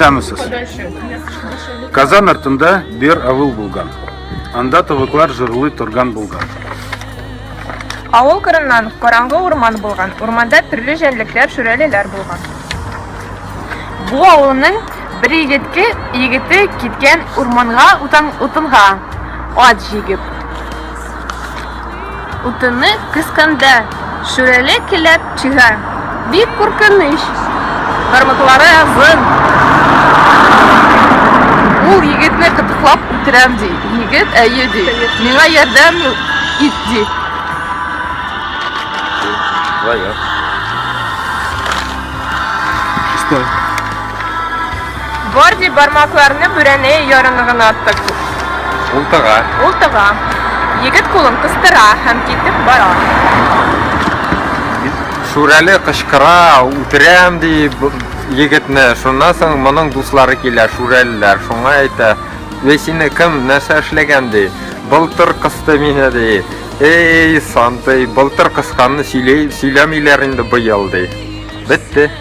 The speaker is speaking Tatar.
Исәнмесез. Казан артында бер авыл булган. Анда тавыклар җырлый торган булган. Авыл кырыннан караңгы урман булган. Урманда төрле җәнлекләр, шүрәлеләр булган. Бу авылның бер егетке егете киткән урманга утан утынга ат җигеп. Утыны кысканда шүрәле килеп чыга. Бик куркыныч. Бармаклары озын. Ул егетне кытыклап үтерәм ди. Егет әйе ди. Миңа ярдәм ит ди. Твоя. Шестой. Бар дип бармакларны бүрәнә ярыгына тык. Ул тыга. Ул тыга. Егет кулын кыстыра һәм китеп бара. Шүрәле кычкыра, үтерәм ди егетне. Шуннан соң моның дуслары килә, шүрәлеләр. Шуңа әйтә, Эй, сине кем, нәрсә эшләгән ди. Былтыр кысты мине ди. Эй, сантый, былтыр кысканны сөйли, сөйләмиләр инде быел ди. Бетте.